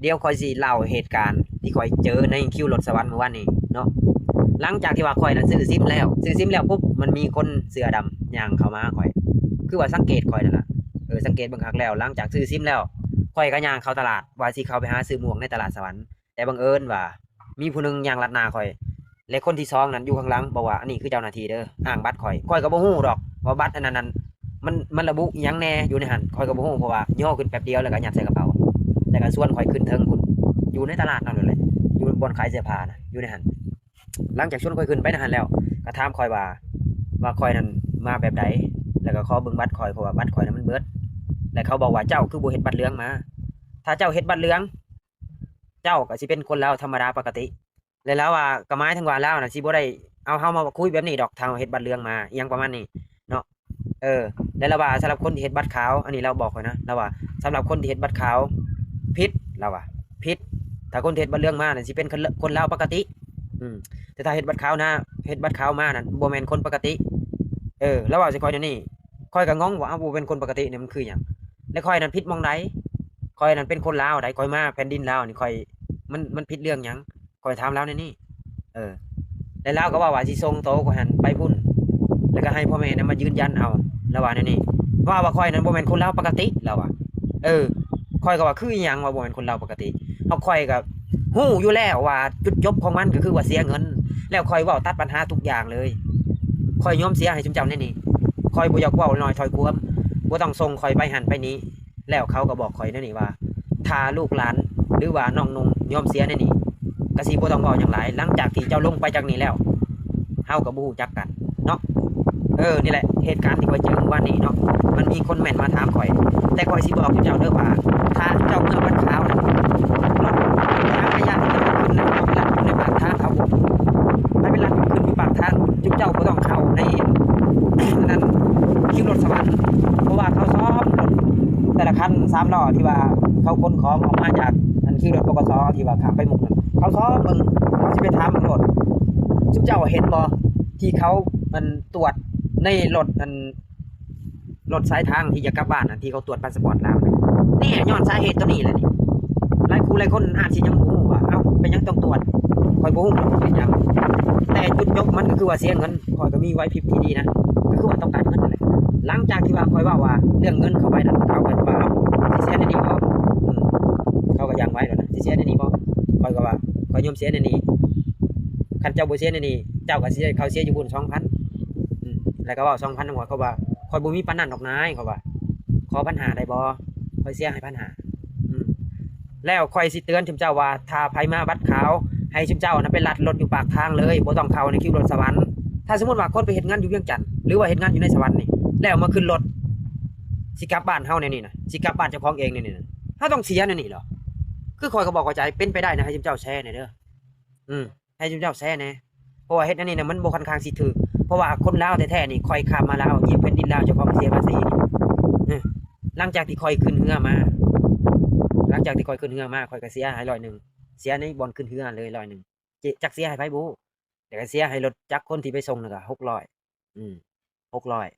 ດຽວຂ້ອຍຊິເລົ່າເຫດການທີ່ຂ້ອຍເຈີໃນຄິວລົດສະຫວັນມື້ວານນີ້ເນາະ. ຫຼັງຈາກທີ່ວ່າຂ້ອຍນັ້ນຊື້ຊິມແລ້ວ, ຊື້ຊິມແລ້ວປຸບ ມັນມີຄົນເສື້ອດຳຍ່າງເຂົ້າມາຫາຂ້ອຍ, ຄືວ່າສັງເກດຂ້ອຍນັ້ນລະ. ເອີ ສັງເກດເບິ່ງຄັກແລ້ວ, ຫຼັງຈາກຊື້ຊິມແລ້ວ ຂ້ອຍກໍຍ່າງເຂົ້າຕະຫຼາດ ວ່າຊິເຂົ້າໄປຫາຊື້ໝ່ວກໃນຕະຫຼາດສະຫວັນ. ແຕ່ບັງເອີນວ່າມີຜູ້ໜຶ່ງຍ່າງລັດໜ້າຂ້ອຍ ແລະ ຄົນທີສອງນັ້ນຢູ່ຂ້າງຫຼັງ ບອກວ່າ ອັນນີ້ຄືເຈົ້າໜ້າທີ່ເດີ, ອ້າງບັດຂ້ອຍ. ຂ້ອຍກໍບໍ່ຮູ້ດອກວ່າບັດອັນນັ້ນນັ້ນ ມັນ ມັນລະບຸອີ່ຫຍັງແດ່ຢູ່ໃນຫັ້ນ, ຂ້ອຍກໍບໍ່ຮູ້ ເພາະວ່າຍໍຂຶ້ນແປັບດຽວ ແລ້ວກໍຍັດໃສ່ກະເປົາ ແລ້ວກໍຊວນຂ້ອຍຂຶ້ນເທິງພຸ້ນ ຢູ່ໃນຕະຫຼາດນັ້ນໂລດແຫຼະ, ຢູ່ບ່ອນຂາຍເສື້ອຜ້ານະ ຢູ່ໃນຫັ້ນ. ຫຼັງຈາກຊວນຂ້ອຍຂຶ້ນໄປໃນຫັ້ນແລ້ວ ກໍຖາມຂ້ອຍວ່າ ວ່າຂ້ອຍນັ້ນມາແບບໃດ, ແລ້ວກໍຂໍເບິ່ງບັດຂ້ອຍ ເພາະວ່າບັດຂ້ອຍນັ້ນມັນເບິດ. ແລ້ວເຂົາບອກວ່າ ເຈົ້າຄືບໍ່ເຮັດບັດເຫຼືອງມາ? ຖ້າເຈົ້າເຮັດບັດເຫຼືອງ ເຈົ້າກໍຊິເປັນຄົນລາວທຳມະດາປົກກະຕິ. ແລະ ລາວວ່າ ກໍໝາຍເຖິງວ່າລາວນະ ຊິບໍ່ໄດ້ເອົາເຮົາມາຄຸຍແບບນີ້ດອກ ຖ້າເຮົາເຮັດບັດເຫຼືອງມາ ອີ່ຫຍັງປະມານນີ້ເນາະ. ເອີ ແລະ ລາວວ່າ ສຳລັບຄົນທີ່ເຮັດບັດຂາວ ອັນນີ້ລາວບອກຂ້ອຍນະ, ລາວວ່າ ສຳລັບຄົນທີ່ເຮັດບັດຂາວຜິດ, ລາວວ່າ ຜິດ. ຖ້າຄົນທີ່ເຮັດບັດເຫຼືອງມານະ ຊິເປັນຄົນລາວປົກກະຕິ. ອືມ ແຕ່ຖ້າເຮັດບັດຂາວນະ ເຮັດບັດຂາວມານັ້ນ ບໍ່ແມ່ນຄົນປົກກະຕິ. ເອີ ລາວເວົ້າໃສ່ຂ້ອຍແນວນີ້ ຂ້ອຍກໍງົງວ່າ ເອົ້າ ບໍ່ເປັນຄົນປົກກະຕິນີ້ມັນຄືຫຍັງ? ແລະ ຂ້ອຍນັ້ນຜິດໝ່ອງໃດ? ຂ້ອຍນັ້ນເປັນຄົນລາວໃດ, ຂ້ອຍມາແຜ່ນດິນລາວນີ້ ຂ້ອຍ ມັນ ມັນຜິດເລື່ອງຫຍັງ? ຂ້ອຍຖາມລາວແນວນີ້. ເອີ ແລະ ລາວກໍເວົ້າວ່າຊິສົ່ງໂຕຂ້ອຍຫັ້ນໄປພຸ້ນ ແລ້ວກໍໃຫ້ພໍ່ແມ່ນຳມາຢືນຢັນເອົາ, ລາວວ່າແນວນີ້. ວ່າ ວ່າຂ້ອຍນັ້ນບໍ່ແມ່ນຄົນລາວປົກກະຕິ ລາວວ່າ. ເອີ ຂ້ອຍກໍວ່າ ຄືອີ່ຫຍັງວ່າບໍ່ແມ່ນຄົນລາວປົກກະຕິ? ເພາະຂ້ອຍກໍຮູ້ຢູ່ແລ້ວວ່າຈຸດຈົບຂອງມັນກໍຄືວ່າເສຍເງິນ, ແລ້ວຂ້ອຍເວົ້າຕັດບັນຫາທຸກຢ່າງເລີຍ. ຂ້ອຍຍອມເສຍໃຫ້ຊຸມເຈົ້າແນວນີ້, ຂ້ອຍບໍ່ຢາກເວົ້ານ້ອຍຖ້ອຍຄວາມ, ບໍ່ຕ້ອງສົ່ງຂ້ອຍໄປຫັ້ນໄປນີ້. ແລ້ວເຂົາກໍບອກຂ້ອຍແນວນີ້ວ່າ ຖ້າລູກຫຼານ ຫຼືວ່ານ້ອງນຸ່ງຍອມເສຍແນວນີ້ ກໍຊິບໍ່ຕ້ອງເວົ້າຫຍັງຫຼາຍ, ຫຼັງຈາກທີ່ເຈົ້າລົງໄປຈາກນີ້ແລ້ວ ເຮົາກໍບໍ່ຮູ້ຈັກກັນເນາະ. ເອີ ນີ້ແຫຼະເຫດການທີ່ຂ້ອຍເຈີມື້ວານນີ້ເນາະ, ມັນມີຄົນແມ່ນມາຖາມຂ້ອຍ. ແຕ່ຂ້ອຍຊິບອກເຈົ້າເດີວ່າ ຖ້າເຈົ້າເມືອວັດຂາວນະ ລົດຈັກກະຍານທີ່ເຈົ້າຂຶ້ນນະ ໄປລັດຢູ່ໃນປາກທາງເຂົາ, ໃຫ້ໄປລັດຂຶ້ນຢູ່ປາກທາງ, ຈຸມເຈົ້າບໍ່ຕ້ອງເຂົ້າໃນ ອັນນັ້ນ ຄິວລົດສະຫວັນ, ເພາະວ່າເຂົາຊອມລົດແຕ່ລະຄັນສາມລໍ້ທີ່ວ່າເຂົາຂົນຂອງອອກມາຈາກ ອັນ ຄິວລົດ ປກສ ທີ່ວ່າຂ້າມໄປມຸກນັ້ນ, ເຂົາຊອມເບິ່ງ, ເຂົາຊິໄປຖາມເບິ່ງໂລດ, ຊຸມເຈົ້າເຫັນບໍ່ ທີ່ເຂົາ ອັນ ຕວດໃນລົດ ອັນ ລົດສາຍທາງທີ່ຈະກັບບ້ານນະ ທີ່ເຂົາຕວດພາສປອດລາວນະ. ນີ້ຍ້ອນສາເຫດຕົວນີ້ແຫຼະນີ້. ຫຼາຍຄູ່ຫຼາຍຄົນອາດຊິຍັງບໍ່ຮູ້ວ່າ ເອົ້າ ເປັນຫຍັງຕ້ອງຕວດ, ຂ້ອຍບໍ່ຮູ້ວ່າເປັນຫຍັງ, ແຕ່ຈຸດຈົບມັນກໍຄືວ່າເສຍເງິນ. ຂ້ອຍກໍມີໄຫວພິບທີ່ດີນະ, ກໍຄືວ່າຕ້ອງການເງິນນັ້ນແຫຼະ. ຫຼັງຈາກທີ່ວ່າຂ້ອຍເວົ້າວ່າເລື່ອງເງິນເຂົ້າໄປນັ້ນ, ເຂົາກໍວ່າ ເອົ້າ ຊິເສຍແນວນີ້ບໍ່? ອືມ ເຂົາກໍຢ່າງໄວແລ້ວນະ, ຊິເສຍແນວນີ້ບໍ່? ຂ້ອຍກໍວ່າ ຂ້ອຍຍອມເສຍແນວນີ້. ຄັນເຈົ້າບໍ່ເສຍແນວນີ້ ເຈົ້າກໍຊິໄດ້ເຂົ້າເສຍຢູ່ພຸ້ນສອງພັນ. ອືມ ແລ້ວກໍເວົ້າສອງພັນນຳຂ້ອຍ, ເຂົາວ່າ ຂ້ອຍບໍ່ມີປານນັ້ນດອກນາຍ, ເຂົາວ່າ ຂໍພັນຫ້າໄດ້ບໍ່? ຂ້ອຍເສຍໃຫ້ພັນຫ້າ. ອືມ ແລ້ວຂ້ອຍຊິເຕືອນຊຸມເຈົ້າວ່າ ຖ້າໃຜມາບັດຂາວ ໃຫ້ຊຸມເຈົ້ານະໄປລັດລົດຢູ່ປາກທາງເລີຍ, ບໍ່ຕ້ອງເຂົ້າໃນຄິວລົດສະຫວັນ. ຖ້າສົມມຸດວ່າຄົນໄປເຮັດງານຢູ່ວຽງຈັນ ຫຼືວ່າເຮັດງານຢູ່ໃນສະຫວັນນີ້ ແລ້ວມາຂຶ້ນລົດ ຊິກັບບ້ານເຮົາແນວນີ້ນະ, ຊິກັບບ້ານເຈົ້າຂອງເອງແນວນີ້ນະ, ເຮົາຕ້ອງເສຍແນວນີ້ເດ. ຄືຂ້ອຍກໍບໍ່ເຂົ້າໃຈ, ເປັນໄປໄດ້ນະ ໃຫ້ຊຸມເຈົ້າແຊແດ່ເດີ. ອືມ ໃຫ້ຊຸມເຈົ້າແຊແດ່, ເພາະວ່າເຮັດແນວນີ້ນະ ມັນບໍ່ຄ່ອນຂ້າງຊິຖືກ, ເພາະວ່າຄົນລາວແທ້ໆນີ້ ຂ້ອຍຂ້າມມາລາວ ເຫຍບແຜ່ນດິນລາວ ເຈົ້າຂອງເສຍພາສີ. ເອີ ຫຼັງຈາກທີ່ຂ້ອຍຂຶ້ນເຮືອມາ, ຫຼັງຈາກທີ່ຂ້ອຍຂຶ້ນເຮືອມາ ຂ້ອຍກໍເສຍໃຫ້ຮ້ອຍໜຶ່ງ, ເສຍໃນບ່ອນຂຶ້ນເຮືອເລີຍຮ້ອຍໜຶ່ງ, ຈັກເສຍໃຫ້ໃຜບໍ່ຮູ້, ແລ້ວກໍເສຍໃຫ້ລົດຈັກຄົນທີ່ໄປສົ່ງນັ້ນກໍຫົກຮ້ອຍ. ອືມ ຫົກຮ້ອຍ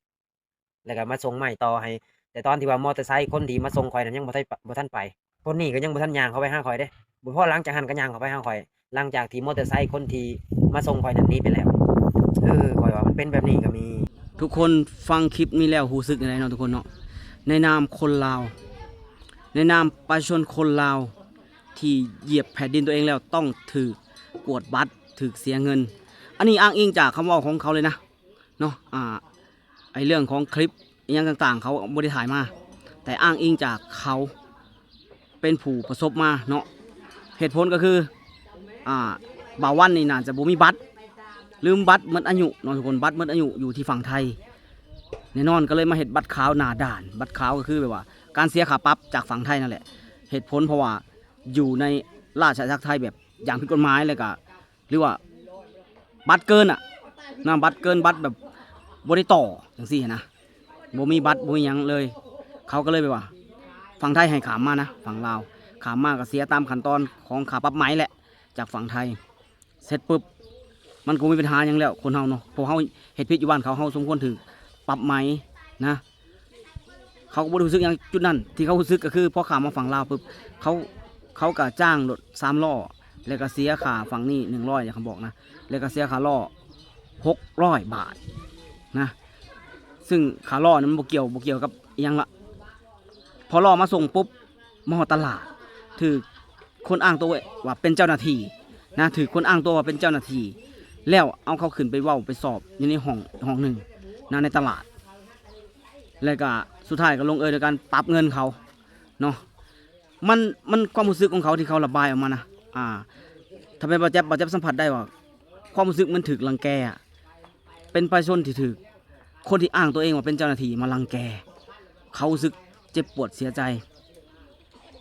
ແລ້ວກໍມາສົ່ງໄມ້ຕໍ່ໃຫ້. ແຕ່ຕອນທີ່ວ່າມໍເຕີໄຊຄົນທີ່ມາສົ່ງຂ້ອຍນັ້ນຍັງບໍ່ໄດ້ ບໍ່ທັນໄປ, ຄົນນີ້ກໍຍັງບໍ່ທັນຍ່າງເຂົ້າໄປຫາຂ້ອຍເດ້. ບໍ່ພໍ ຫຼັງຈາກຫັ້ນກໍຍ່າງເຂົ້າໄປຫາຂ້ອຍ, ຫຼັງຈາກທີ່ມໍເຕີໄຊຄົນທີ່ມາສົ່ງຂ້ອຍນັ້ນໜີໄປແລ້ວ. ເອີ ຂ້ອຍວ່າມັນເປັນແບບນີ້ກໍມີ. ທຸກຄົນຟັງຄລິບນີ້ແລ້ວຮູ້ສຶກຈັ່ງໃດເນາະທຸກຄົນເນາະ? ໃນນາມຄົນລາວ, ໃນນາມປະຊາຊົນຄົນລາວທີ່ຢຽບແຜ່ນດິນຕົວເອງແລ້ວຕ້ອງຖືກກວດບັດ, ຖືກເສຍເງິນ. ອັນນີ້ອ້າງອີງຈາກຄຳເວົ້າຂອງເຂົາເລີຍນະ. ເນາະ ອ່າ ໄອ້ເລື່ອງຂອງຄລິບອີ່ຫຍັງຕ່າງໆ ເຂົາບໍ່ໄດ້ຖ່າຍມາ, ແຕ່ອ້າງອີງຈາກເຂົາເປັນຜູ້ປະສົບມາເນາະ. ເຫດຜົນກໍຄື ອ່າ ບ່າວວັນນີ້ໜ້າຈະບໍ່ມີບັດ ລືມບັດໝົດອາຍຸເນາະທຸກຄົນ, ບັດໝົດອາຍຸຢູ່ທີ່ຝັ່ງໄທ ແນ່ນອນ ກໍເລີຍມາເຮັດບັດຂາວໜ້າດ່ານ. ບັດຂາວກໍຄືແບບວ່າການເສຍຄ່າປັບຈາກຝັ່ງໄທນັ້ນແຫຼະ. ເຫດຜົນເພາະວ່າຢູ່ໃນລາຊະອານາຈັກໄທແບບຢ່າງຜິດກົດໝາຍ ແລ້ວກໍ ຫຼືວ່າບັດເກີນອະນະ, ບັດເກີນ, ບັດແບບບໍ່ໄດ້ຕໍ່ຈັ່ງຊີ້ນະ, ບໍ່ມີບັດ ບໍ່ມີຫຍັງເລີຍ. ເຂົາກໍເລີຍແບບວ່າ ຝັ່ງໄທໃຫ້ຂ້າມມານະ, ຝັ່ງລາວຂ້າມມາກໍເສຍຕາມຂັ້ນຕອນຂອງຄ່າປັບໃໝແຫຼະ ຈາກຝັ່ງໄທ. ເສັດປຶບ ມັນກໍບໍ່ມີບັນຫາຫຍັງແລ້ວ, ຄົນເຮົາເນາະ, ພວກເຮົາເຮັດຜິດຢູ່ບ້ານເຂົາ, ເຮົາສົມຄວນຖືກປັບໃໝນະ. ເຂົາກໍບໍ່ໄດ້ຮູ້ສຶກຫຍັງຈຸດນັ້ນ, ທີ່ເຂົາຮູ້ສຶກກໍຄືພໍຂ້າມມາຝັ່ງລາວປຶບ ເຂົາ ເຂົາກໍຈ້າງລົດສາມລໍ້ ແລ້ວກໍເສຍຄ່າຝັ່ງນີ້ໜຶ່ງຮ້ອຍ ຢ່າງເຂົາບອກນະ ແລ້ວກໍເສຍຄ່າລໍ້ຫົກຮ້ອຍບາດນະ ຊຶ່ງຄ່າລໍ້ນັ້ນມັນບໍ່ກ່ຽວ ບໍ່ກ່ຽວກັບອີ່ຫຍັງລະ ພໍລໍ້ມາສົ່ງປຸບ ມາຮອດຕະຫຼາດ ຖືກຄົນອ້າງຕົວວ່າເປັນເຈົ້າໜ້າທີ່ນະ ຖືກຄົນອ້າງຕົວວ່າເປັນເຈົ້າໜ້າທີ່ ແລ້ວເອົາເຂົາຂຶ້ນໄປເວົ້າໄປສອບຢູ່ໃນຫ້ອງ ຫ້ອງໜຶ່ງນະ ໃນຕະຫຼາດ ແລ້ວກໍສຸດທ້າຍກໍລົງເອຍໂດຍການປັບເງິນເຂົາເນາະ. ມັນ ມັນຄວາມຮູ້ສຶກຂອງເຂົາທີ່ເຂົາລະບາຍອອກມານະ ອ່າ ຖ້າແມ່ນບ່າວແຈັບ ບ່າວແຈັບສຳຜັດໄດ້ວ່າ ຄວາມຮູ້ສຶກມັນຖືກລັງແກອະ ເປັນປະຊາຊົນທີ່ຖືກຄົນທີ່ອ້າງຕົວເອງວ່າເປັນເຈົ້າໜ້າທີ່ມາລັງແກ ເຂົາຮູ້ສຶກເຈັບປວດເສຍໃຈ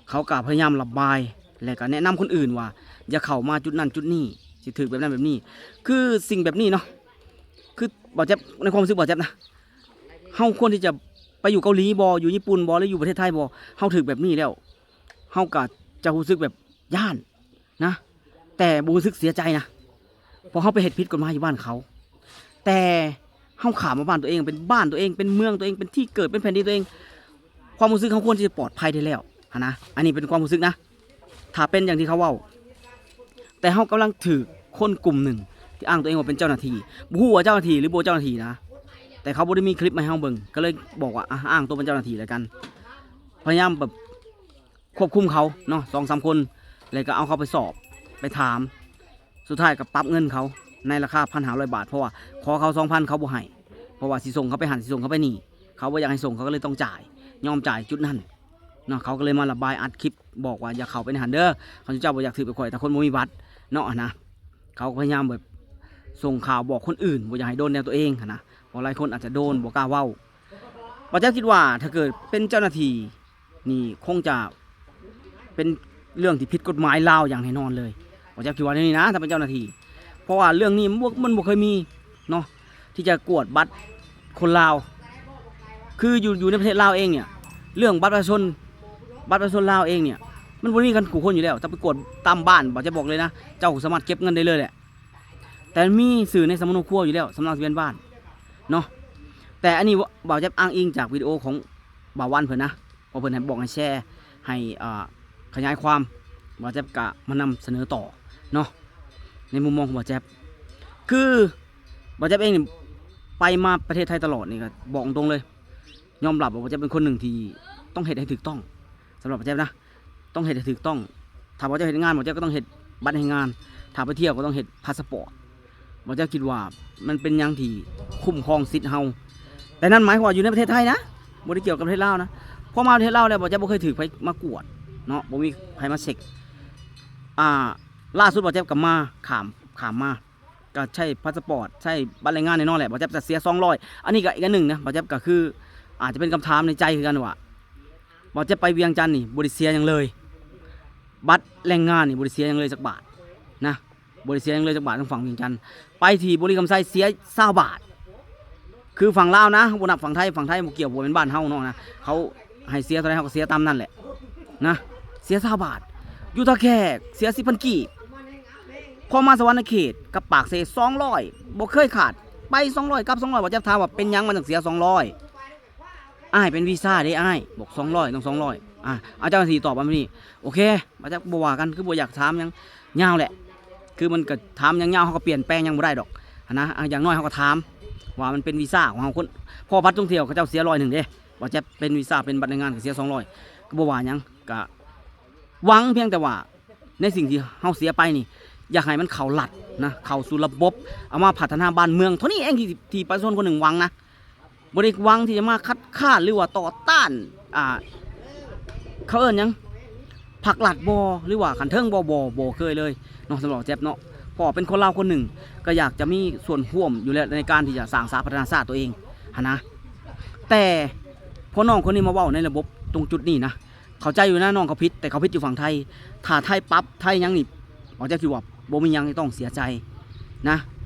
ເຂົາກໍພະຍາຍາມລະບາຍ ແລະກໍແນະນຳຄົນອື່ນວ່າ ຢ່າເຂົ້າມາຈຸດນັ້ນຈຸດນີ້ ຊິຖືກແບບນັ້ນແບບນີ້ ຄືສິ່ງແບບນີ້ເນາະ ຄືບ່າວແຈັບ ໃນຄວາມຮູ້ສຶກບ່າວແຈັບນະ ເຮົາຄວນທີ່ຈະໄປຢູ່ເກົາຫຼີບໍ ຢູ່ຍີ່ປຸ່ນບໍ ຫຼືຢູ່ປະເທດໄທບໍ ເຮົາຖືກແບບນີ້ແລ້ວ ເຮົາກໍຈະຮູ້ສຶກແບບຢ້ານນະ ແຕ່ບໍ່ຮູ້ສຶກເສຍໃຈນະ ເພາະເຮົາໄປເຮັດຜິດກົດໝາຍຢູ່ບ້ານເຂົາ ແຕ່ເຮົາຂ້າມມາບ້ານຕົວເອງ ເປັນບ້ານຕົວເອງ ເປັນເມືອງຕົວເອງ ເປັນທີ່ເກີດ ເປັນແຜ່ນດິນຕົວເອງ ຄວາມຮູ້ສຶກເຮົາຄວນທີ່ຈະປອດໄພໄດ້ແລ້ວຫັ້ນນະ ອັນນີ້ເປັນຄວາມຮູ້ສຶກນະ ຖ້າເປັນຢ່າງທີ່ເຂົາເວົ້າ ແຕ່ເຮົາກຳລັງຖືກຄົນກຸ່ມໜຶ່ງທີ່ອ້າງຕົວເອງວ່າເປັນເຈົ້າໜ້າທີ່ ບໍ່ຮູ້ວ່າເຈົ້າໜ້າທີ່ ຫຼືບໍ່ເຈົ້າໜ້າທີ່ນະ ແຕ່ເຂົາບໍ່ໄດ້ມີຄລິບມາໃຫ້ເຮົາເບິ່ງ ກໍເລີຍບອກວ່າ ອາ ອ້າງຕົວເປັນເຈົ້າໜ້າທີ່ແລ້ວກັນ ພະຍາຍາມແບບຄວບຄຸມເຂົາເນາະ ສອງສາມຄົນ ແລ້ວກໍເອົາເຂົາໄປສອບ ໄປຖາມ ສຸດທ້າຍກໍປັບເງິນເຂົາໃນລາຄາພັນຫ້າຮ້ອຍບາດ ເພາະວ່າຂໍເຂົາສອງພັນ ເຂົາບໍ່ໃຫ້ ເພາະວ່າຊິສົ່ງເຂົາໄປຫັ້ນ ຊິສົ່ງເຂົາໄປນີ້ ເຂົາບໍ່ຢາກໃຫ້ສົ່ງ ເຂົາກໍເລີຍຕ້ອງຈ່າຍ ຍອມຈ່າຍຈຸດນັ້ນເນາະ ເຂົາກໍເລີຍມາລະບາຍອັດຄລິບ ບອກວ່າຢ່າເຂົ້າໄປໃນຫັ້ນເດີ ເຂົາເຈົ້າບໍ່ຢາກຖືກແບບຂ້ອຍ ແຕ່ຄົນບໍ່ມີບັດເນາະ ຫັ້ນນະ ເຂົາກໍພະຍາຍາມແບບສົ່ງຂ່າວບອກຄົນອື່ນ ບໍ່ຢາກໃຫ້ໂດນແນວຕົວເອງຫັ້ນນະ ເພາະຫຼາຍຄົນອາດຈະໂດນ ບໍ່ກ້າເວົ້າ ບ່າວແຈັບຄິດວ່າ ຖ້າເກີດເປັນເຈົ້າໜ້າທີ່ນີ້ ຄົງຈະເປັນເລື່ອງທີ່ຜິດກົດໝາຍລາວຢ່າງແນ່ນອນເລີຍ ບ່າວແຈັບຄິດວ່າແນວນີ້ນະ ຖ້າເປັນເຈົ້າໜ້າທີ່ ເພາະວ່າເລື່ອງນີ້ມັນບໍ່ ມັນບໍ່ເຄີຍມີເນາະ ທີ່ຈະກວດບັດຄົນລາວ ຄືຢູ່ ຢູ່ໃນປະເທດລາວເອງເນີ້ຍ ເລື່ອງບັດປະຊາຊົນ ບັດປະຊາຊົນລາວເອງເນີ້ຍ ມັນບໍ່ມີກັນຄູ່ຄົນຢູ່ແລ້ວ ຖ້າໄປກວດຕາມບ້ານ ບ່າວແຈັບບອກເລີຍນະ ເຈົ້າສາມາດເກັບເງິນໄດ້ເລີຍແຫຼະ ແຕ່ມັນມີຊື່ໃນສຳມະໂນຄົວຢູ່ແລ້ວ ສຳເນົາທະບຽນບ້ານເນາະ ແຕ່ອັນນີ້ບ່າວແຈັບອ້າງອີງຈາກວິດີໂອຂອງບ່າວວັນເພິ່ນນະ ເພາະເພິ່ນໃຫ້ບອກໃຫ້ແຊ ໃຫ້ ເອີ ຂະຫຍາຍຄວາມ ບ່າວແຈັບກະມານຳສະເໜີຕໍ່ເນາະ ໃນມຸມມອງຂອງບ່າວແຈັບ ຄືບ່າວແຈັບເອງນີ້ໄປມາປະເທດໄທຕະຫຼອດນີ້ ກໍບອກຕົງໆເລີຍ ຍອມຮັບວ່າບ່າວແຈັບເປັນຄົນໜຶ່ງທີ່ຕ້ອງເຮັດໃຫ້ຖືກຕ້ອງ ສຳລັບບ່າວແຈັບນະ ຕ້ອງເຮັດໃຫ້ຖືກຕ້ອງ ຖ້າບ່າວແຈັບເຮັດງານ ບ່າວແຈັບກໍຕ້ອງເຮັດບັດແຮງງານ ຖ້າໄປທ່ຽວກໍຕ້ອງເຮັດພາສະປອດ ບ່າວແຈັບຄິດວ່າມັນເປັນຫຍັງທີ່ຄຸ້ມຄອງສິດເຮົາ ແຕ່ນັ້ນໝາຍຄວາມວ່າຢູ່ໃນປະເທດໄທນະ ບໍ່ໄດ້ກ່ຽວກັບປະເທດລາວນະ ເພາະມາປະເທດລາວແລ້ວ ບ່າວແຈັບບໍ່ເຄີຍຖືກໃຜມາກວດເນາະ ບໍ່ມີໃຜມາເຊັກ ອ່າ ລ່າສຸດບ່າວແຈັບກໍມາ ຂ້າມ ຂ້າມມາ ກໍໃຊ້ພາສະປອດ ໃຊ້ບັດແຮງງານແນ່ນອນແຫຼະ ບ່າວແຈັບຈະເສຍສອງຮ້ອຍ ອັນນີ້ກໍອີກອັນໜຶ່ງນະ ບ່າວແຈັບກໍຄືອາດຈະເປັນຄຳຖາມໃນໃຈຄືກັນວ່າ ບ່າວແຈັບໄປວຽງຈັນນີ້ບໍ່ໄດ້ເສຍຫຍັງເລີຍ ບັດແຮງງານນີ້ບໍ່ໄດ້ເສຍຫຍັງເລີຍຈັກບາດນະ ບໍ່ໄດ້ເສຍຫຍັງເລີຍຈັກບາດທາງຝັ່ງວຽງຈັນ ໄປທີ່ບໍລິຄຳໄຊເສຍຊາວບາດ ຄືຝັ່ງລາວນະ ບໍ່ນັບຝັ່ງໄທ ຝັ່ງໄທບໍ່ກ່ຽວ ບໍ່ແມ່ນບ້ານເຮົາເນາະນະ ເຂົາໃຫ້ເສຍເທົ່າໃດເຮົາກໍເສຍຕາມນັ້ນແຫຼະນະ ເສຍຊາວບາດ ຢູ່ທ່າແຂກເສຍສິບພັນກີບ ພໍມາສະຫວັນນະເຂດກັບປາກເຊສອງຮ້ອຍ ບໍ່ເຄີຍຂາດ ໄປສອງຮ້ອຍ ກັບສອງຮ້ອຍ ບ່າວແຈັບຖາມວ່າເປັນຫຍັງມັນຈັ່ງເສຍສອງຮ້ອຍ ອ້າຍເປັນວີຊາເດ້ອ້າຍ ບອກສອງຮ້ອຍ ຕ້ອງສອງຮ້ອຍ ອ່າ ເອົາເຈົ້າໜ້າທີ່ຕອບມາແບບນີ້ ໂອເຄ ບ່າວແຈັບບໍ່ວ່າກັນ ຄືບໍ່ຢາກຖາມຫຍັງຍາວແຫຼະ ຄືມັນກໍຖາມຫຍັງຍາວ ເຮົາກໍປ່ຽນແປງຫຍັງບໍ່ໄດ້ດອກຫັ້ນນະ ອ່າ ຢ່າງໜ້ອຍເຮົາກໍຖາມວ່າມັນເປັນວີຊາຂອງເຮົາຄົນ ເພາະບັດທ່ອງທ່ຽວເຂົາເຈົ້າເສຍຮ້ອຍໜຶ່ງເດ້ ບ່າວແຈັບເປັນວີຊາ ເປັນບັດແຮງງານກໍເສຍສອງຮ້ອຍ ກໍບໍ່ວ່າຫຍັງ ກໍຫວັງພຽງແຕ່ວ່າ ໃນສິ່ງທີ່ເຮົາເສຍໄປນີ້ ຢາກໃຫ້ມັນເຂົ້າລັດນະ ເຂົ້າສູ່ລະບົບ ເອົາມາພັດທະນາບ້ານເມືອງ ເທົ່ານີ້ເອງທີ່ ທີ່ປະຊາຊົນຄົນໜຶ່ງຫວັງນະ ບໍ່ໄດ້ຫວັງທີ່ຈະມາຄັດຄ້ານ ຫຼືວ່າຕໍ່ຕ້ານ ອ່າ ເຂົາເອີ້ນຫຍັງ ພັກລັດບໍ ຫຼືວ່າຂັ້ນເທິງບໍ ບໍ່ ບໍ່ເຄີຍເລີຍເນາະ ສຳລັບບ່າວແຈັບເນາະ ເພາະວ່າເປັນຄົນລາວຄົນໜຶ່ງ ກໍຢາກຈະມີສ່ວນຮ່ວມຢູ່ແລ້ວ ໃນການທີ່ຈະສ້າງສາພັດທະນາຊາດຕົວເອງຫັ້ນນະ ແຕ່ພໍນ້ອງຄົນນີ້ມາເວົ້າໃນລະບົບຕົງຈຸດນີ້ນະ ເຂົ້າໃຈຢູ່ນະ ນ້ອງເຂົາຜິດ ແຕ່ເຂົາຜິດຢູ່ຝັ່ງໄທ ຖ້າໄທປັບ ໄທຫຍັງນີ້ ບ່າວແຈັບຄິດວ່າບໍ່ມີຫຍັງທີ່ຕ້ອງເສຍໃຈນະ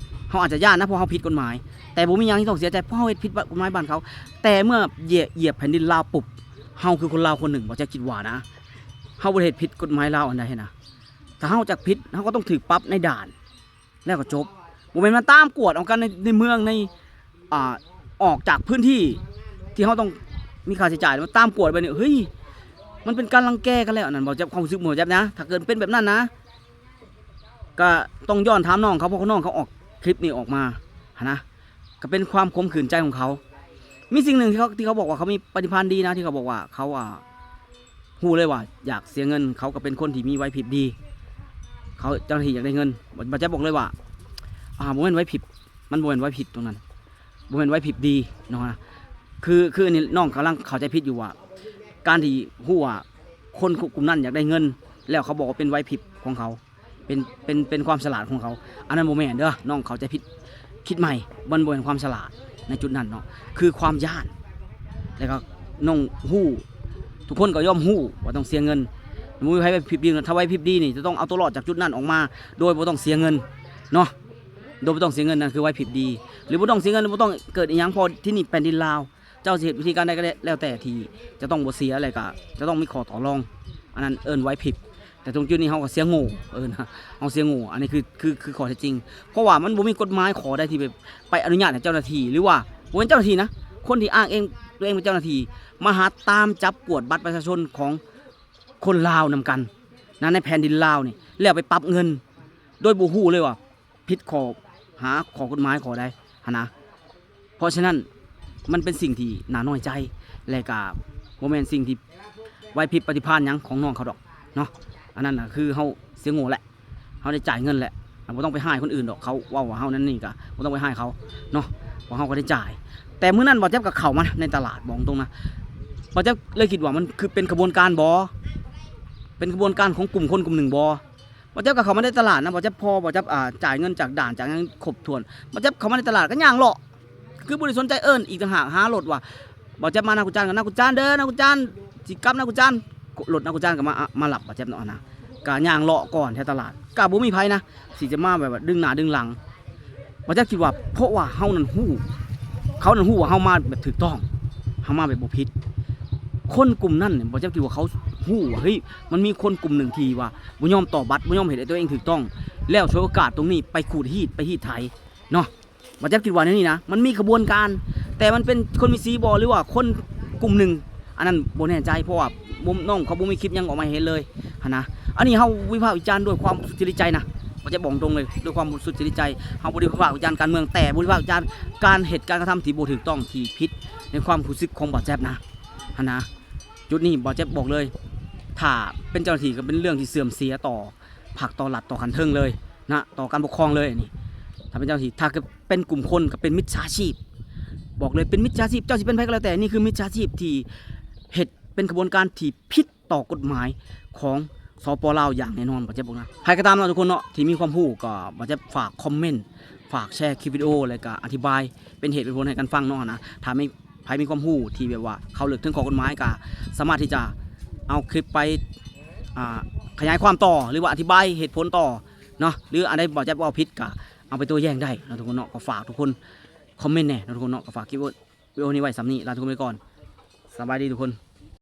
ເຮົາອາດຈະຢ້ານນະ ເພາະເຮົາຜິດກົດໝາຍ ແຕ່ບໍ່ມີຫຍັງທີ່ຕ້ອງເສຍໃຈ ເພາະເຮົາເຮັດຜິດກະໝາຍບ້ານເຂົາ ແຕ່ເມື່ອຢຽບ ຢຽບແຜ່ນດິນລາວປຸບ ເຮົາຄືຄົນລາວຄົນໜຶ່ງ ບ່າວແຈັບຄິດວ່ານະ ເຮົາບໍ່ໄດ້ເຮັດຜິດກົດໝາຍລາວອັນໃດຫັ້ນນະ ຖ້າເຮົາຈັກຜິດ ເຮົາກໍຕ້ອງຖືກປັບໃນດ່ານ ແລ້ວກໍຈົບ ບໍ່ແມ່ນມາຕາມກວດເອົາກັນໃນ ໃນເມືອງ ໃນ ອ່າ ອອກຈາກພື້ນທີ່ ທີ່ເຮົາຕ້ອງມີຄ່າໃຊ້ຈ່າຍ ມາຕາມກວດແບບນີ້ ເຮີ້ຍ ມັນເປັນການລັງແກກັນແລ້ວ ອັນນັ້ນ ບໍ່ແຈັບ ຄວາມຮູ້ສຶກບໍ່ແຈັບນະ. ຖ້າເກີດເປັນແບບນັ້ນນະ ກໍຕ້ອງຍ້ອນຖາມນ້ອງເຂົາ ເພາະນ້ອງເຂົາອອກຄລິບນີ້ອອກມາຫັ້ນນະ ກໍເປັນຄວາມຂົມຂື່ນໃຈຂອງເຂົາ. ມີສິ່ງໜຶ່ງທີ່ເຂົາ ທີ່ເຂົາບອກວ່າເຂົາມີປະຕິພັນດີນະ ທີ່ເຂົາບອກວ່າເຂົາ ອ່າ ຮູ້ເລີຍວ່າຢາກເສຍເງິນ ເຂົາກໍເປັນຄົນທີ່ມີໄຫວພິບດີ ເຂົາ ເຈົ້າໜ້າທີ່ຢາກໄດ້ເງິນ ບໍ່ ບໍ່ແຈັບບອກເລີຍວ່າ ອ່າ ບໍ່ແມ່ນໄຫວພິບ ມັນບໍ່ແມ່ນໄຫວພິບຕົງນັ້ນ ບໍ່ແມ່ນໄຫວພິບດີເນາະ. ຄື ຄືອັນນີ້ນ້ອງກຳລັງເຂົ້າໃຈຜິດຢູ່ວ່າ ການທີ່ຮູ້ວ່າຄົນ ກຸ່ມນັ້ນຢາກໄດ້ເງິນ ແລ້ວເຂົາບອກວ່າເປັນໄຫວພິບຂອງເຂົາ ເປັນ ເປັນ ເປັນຄວາມສະຫຼາດຂອງເຂົາ ອັນນັ້ນບໍ່ແມ່ນເດີ້ ນ້ອງເຂົ້າໃຈຜິດ ຄິດໃໝ່ ມັນບໍ່ແມ່ນຄວາມສະຫຼາດໃນຈຸດນັ້ນເນາະ ຄືຄວາມຢ້ານ. ແລ້ວກໍນ້ອງຮູ້ ທຸກຄົນກໍຍ່ອມຮູ້ວ່າຕ້ອງເສຍເງິນ ບໍ່ມີໃຜໄຫວພິບດີ. ຖ້າໄຫວພິບດີນີ້ຈະຕ້ອງເອົາຕົວລອດຈາກຈຸດນັ້ນອອກມາ ໂດຍບໍ່ຕ້ອງເສຍເງິນເນາະ ໂດຍບໍ່ຕ້ອງເສຍເງິນ ນັ້ນຄືໄຫວພິບດີ ຫຼືບໍ່ຕ້ອງເສຍເງິນ ຫຼືບໍ່ຕ້ອງເກີດອີ່ຫຍັງ ເພາະທີ່ນີ້ແຜ່ນດິນລາວ ເຈົ້າຊິເຮັດວິທີການໃດກໍແລ້ວແຕ່ທີ່ຈະຕ້ອງບໍ່ເສຍ ແລ້ວກໍຈະຕ້ອງມີຂໍ້ຕໍ່ລອງ ອັນນັ້ນເອີ້ນໄຫວພິບ. ແຕ່ຕົງຈຸດນີ້ເຮົາກໍເສຍໂງ່ ເອີນະ ເຮົາເສຍໂງ່ ອັນນີ້ຄື ຄື ຄືຂໍ້ເທັດຈິງ ເພາະວ່າມັນບໍ່ມີກົດໝາຍຂໍ້ໃດທີ່ແບບໄປອະນຸຍາດໃຫ້ເຈົ້າໜ້າທີ່ ຫຼືວ່າບໍ່ແມ່ນເຈົ້າໜ້າທີ່ນະ ຄົນທີ່ອ້າງເອງ ຕົວເອງເປັນເຈົ້າໜ້າທີ່ ມາຫາຕາມຈັບກວດບັດປະຊາຊົນຂອງຄົນລາວນຳກັນນະ ໃນແຜ່ນດິນລາວນີ້ ແລ້ວໄປປັບເງິນ ໂດຍບໍ່ຮູ້ເລີຍວ່າ ຜິດຂໍ້ ຫາຂໍ້ກົດໝາຍຂໍ້ໃດຫັ້ນນະ. ເພາະສະນັ້ນ ມັນເປັນສິ່ງທີ່ໜ້ານ້ອຍໃຈ ແລະກະບໍ່ແມ່ນສິ່ງທີ່ໄຫວພິບປະຕິພານຫຍັງຂອງນ້ອງເຂົາດອກເນາະ. ອັນນັ້ນນະຄືເຮົາເສຍໂງ່ແຫຼະ ເຮົາໄດ້ຈ່າຍເງິນແຫຼະ ບໍ່ຕ້ອງໄປຮ້າຍຄົນອື່ນດອກ ເຂົາເວົ້າວ່າເຮົານັ້ນນີ້ກະບໍ່ຕ້ອງໄປຮ້າຍເຂົາເນາະ ເພາະເຮົາກໍໄດ້ຈ່າຍ. ແຕ່ມື້ນັ້ນບ່າວແຈັບກໍເຂົ້າມາໃນຕະຫຼາດ ບອກຕົງນະ ບ່າວແຈັບເລີຍຄິດວ່າມັນຄືເປັນຂະບວນການບໍ ເປັນຂະບວນການຂອງກຸ່ມຄົນກຸ່ມໜຶ່ງບໍ. ບ່າວແຈັບກໍເຂົ້າມາໃນຕະຫຼາດນະ ບ່າວແຈັບ ພໍບ່າວແຈັບ ອ່າ ຈ່າຍເງິນຈາກດ່ານຈາກຫຍັງຄົບຖ້ວນ ບ່າວແຈັບເຂົ້າມາໃນຕະຫຼາດກໍຍ່າງເລາະ ຄືບໍ່ໄດ້ສົນໃຈເອີ້ນອີກຕ່າງຫາກ ຫາລົດວ່າ ບ່າວແຈັບມານາກຸຈານ ກໍນາກຸຈານເດີ ນາກຸຈານ ຊິກັບນາກຸຈານ ລົດນາກຸຈານກໍມາ ມາຮັບບ່າວແຈັບເນາະຫັ້ນນະ. ກໍຍ່າງເລາະກ່ອນແຖວຕະຫຼາດ ກໍບໍ່ມີໃຜນະ ທີ່ຈະມາແບບວ່າດຶງໜ້າດຶງຫຼັງ. ບ່າວແຈັບຄິດວ່າ ເພາະວ່າເຮົານັ້ນຮູ້ ເຂົານັ້ນຮູ້ວ່າເຮົາມາແບບຖືກຕ້ອງ ເຮົາມາແບບບໍ່ຜິດ. ຄົນກຸ່ມນັ້ນນີ້ ບ່າວແຈັບຄິດວ່າເຂົາຮູ້ວ່າ ເຮີ້ຍ ມັນມີຄົນກຸ່ມໜຶ່ງທີ່ວ່າບໍ່ຍອມຕໍ່ບັດ ບໍ່ຍອມເຮັດໃຫ້ຕົວເອງຖືກຕ້ອງ ແລ້ວສວຍໂອກາດຕົງນີ້ໄປຂູດຮີດ ໄປຮີດໄຖເນາະ. ບ່າວແຈັບຄິດວ່າແນວນີ້ນະ ມັນມີຂະບວນການ ແຕ່ມັນເປັນຄົນມີສີບໍ ຫຼືວ່າຄົນກຸ່ມໜຶ່ງ ອັນນັ້ນບໍ່ແນ່ໃຈ ເພາະວ່າບໍ່ ນ້ອງເຂົາບໍ່ມີຄລິບຫຍັງອອກມາໃຫ້ເຫັນເລີຍຫັ້ນນະ. ອັນນີ້ເຮົາວິພາກວິຈານດ້ວຍຄວາມສຸດຈະລິດໃຈນະ ບ່າວແຈັບບອກຕົງເລີຍ ດ້ວຍຄວາມສຸດຈະລິດໃຈ. ເຮົາບໍ່ໄດ້ວິພາກວິຈານການເມືອງ ແຕ່ວິພາກວິຈານການເຮັດການກະທຳທີ່ບໍ່ຖືກຕ້ອງ ທີ່ຜິດໃນຄວາມຮູ້ສຶກຂອງບ່າວແຈັບນະ ຫັ້ນນະ. ຈຸດນີ້ບ່າວແຈັບບອກເລີຍ ຖ້າເປັນເຈົ້າໜ້າທີ່ກໍເປັນເລື່ອງທີ່ເສື່ອມເສຍຕໍ່ພັກ ຕໍ່ລັດ ຕໍ່ຂັ້ນເທິງເລີຍນະ ຕໍ່ການປົກຄອງເລີຍ. ອັນນີ້ ຖ້າເປັນເຈົ້າໜ້າທີ່ ຖ້າເປັນກຸ່ມຄົນກໍເປັນມິດສາຊີບ ບອກເລີຍເປັນມິດສາຊີບ. ເຈົ້າຊິເປັນໃຜກໍແລ້ວແຕ່ ນີ້ຄືມິດສາຊີບທີ່ເຮັດເປັນຂະບວນການທີ່ຜິດຕໍ່ກົດໝາຍຂອງ ສປ ລາວ ຢ່າງແນ່ນອນ ບ່າວແຈັບບອກນະ. ໃຜກໍຕາມເນາະທຸກຄົນເນາະ ທີ່ມີຄວາມຮູ້ກໍບ່າວແຈັບຝາກຄອມເມັນ ຝາກແຊຄລິບວິດີໂອ ແລ້ວກໍອະທິບາຍເປັນເຫດເປັນຜົນໃຫ້ກັນຟັງເນາະຫັ້ນນະ. ຖ້າມີ ໃຜມີຄວາມຮູ້ທີ່ແບບວ່າເຂົ້າເລິກເຖິງຂໍ້ກົດໝາຍ ກໍສາມາດທີ່ຈະເອົາຄລິບໄປ ອ່າ ຂະຫຍາຍຄວາມຕໍ່ ຫຼືວ່າອະທິບາຍເຫດຜົນຕໍ່ເນາະ ຫຼືອັນໃດບ່າວແຈັບເວົ້າຜິດ ກໍເອົາເປັນຕົວຢ່າງໄດ້ເນາະທຸກຄົນເນາະ. ກໍຝາກທຸກຄົນຄອມເມັນແດ່ເນາະທຸກຄົນເນາະ. ກໍຝາກຄລິບວິດີໂອນີ້ໄວ້ສ່ຳນີ້ ລາທຸກຄົນໄປກ່ອນ. ສະບາຍດີທຸກຄົນ.